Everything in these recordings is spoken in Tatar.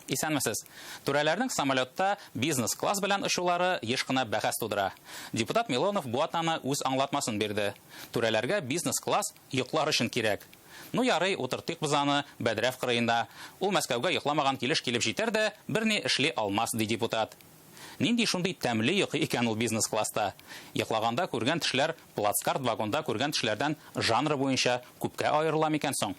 Исәнмесез. Түрәләрнең самолетта бизнес-класс белән очулары еш кына бәхәс тудыра. Депутат Милонов бу атнаны үз аңлатмасын бирде. Түрәләргә бизнес-класс йоклар өчен кирәк. Ну ярый, утыртыйк без аны бәдрәф кырыенда. Ул Мәскәүгә йокламаган килеш килеп җитәр дә, берни эшли алмас, ди депутат. Нинди шундый тәмле йокы икән ул бизнес-класста? Йоклаганда күргән төшләр плацкарт вагонда күргән төшләрдән жанры буенча күпкә аерыла микән соң?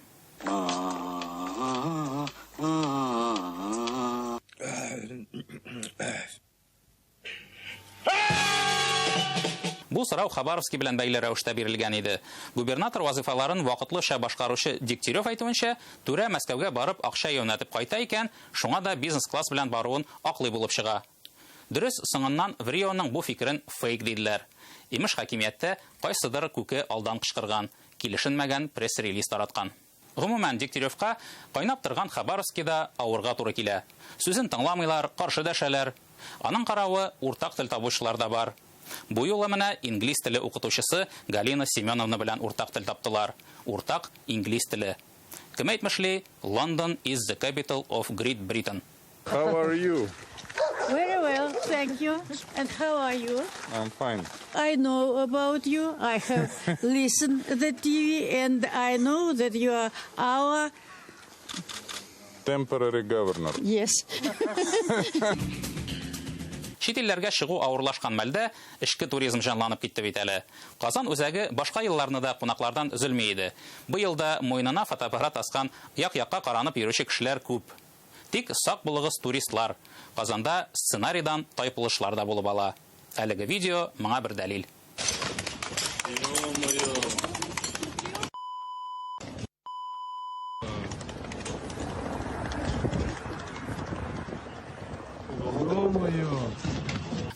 Бу сорау Хабаровский белән бәйле рәвештә бирелгән иде. Губернатор вазыйфаларын вакытлыча башкаручы Дегтярев әйтүенчә, түрә Мәскәүгә барып акча юнәтеп кайта икән, шуңа да бизнес-класс белән баруын аклый булып чыга. Дөрес, соңыннан ВРИОның бу фикерен фейк диделәр. Имеш, хакимияттә кайсыдыр күке алдан кычкырган, килешенмәгән пресс-релиз тараткан. Гомумән, Дегтяревка кайнап торган Хабаровскийда авырга туры килә. Сүзен тыңламыйлар, каршы дәшәләр. Аның каравы, уртак тел табучылар да бар. Бу юлы менә инглиз теле укытучысы Галина Семеновна белән уртак тел таптылар. Уртак инглиз теле. Кем әйтмешли, London is the capital of Great Britain. How are you? Very well, thank you. And how are you? I'm fine. I know about you. I have listened the TV and I know that you are our temporary governor. Yes. Чит илләргә чыгу авырлашкан мәлдә эчке туризм җанланып китте бит әле. Казан үзәге башка елларны да кунаклардан өзелми иде. Быел да муенына фотоаппарат аскан, як-якка каранып йөрүче кешеләр күп. Тик сак булыгыз, туристлар! Казанда сценарийдан тайпылышлар да булып ала. Әлеге видео моңа бер дәлил.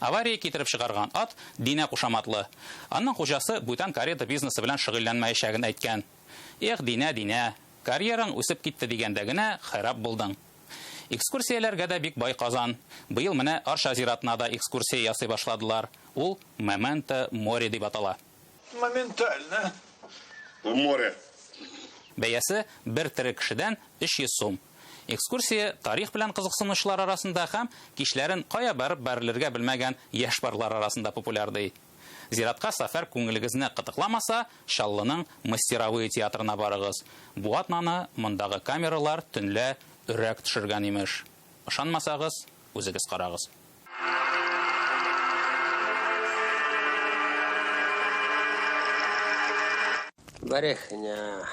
Авария китереп чыгарган ат Динә кушаматлы. Аның хуҗасы бүтән карета бизнесы белән шөгыльләнмәячәген әйткән. Эх, Динә, Динә, карьераң үсеп китте дигәндә генә харап булдың. Экскурсияләргә дә бик бай Казан. Быел менә Арча зиратына да экскурсия ясый башладылар. Ул Моменто море дип атала. Моментально. В море. Бәясе бер тере кешедән 300 сум. Экскурсия тарих белән кызыксынучылар арасында һәм кичләрен кая барып бәрелергә белмәгән яшь парлар арасында популяр ди. Зиратка сәфәр күңелегезне кытыкламаса, Чаллының Мастеровые театрына барыгыз. Бу атнаны мондагы камералар төнлә өрәк төшергән имеш. Ышанмасагыз, үзегез карагыз. Брехня.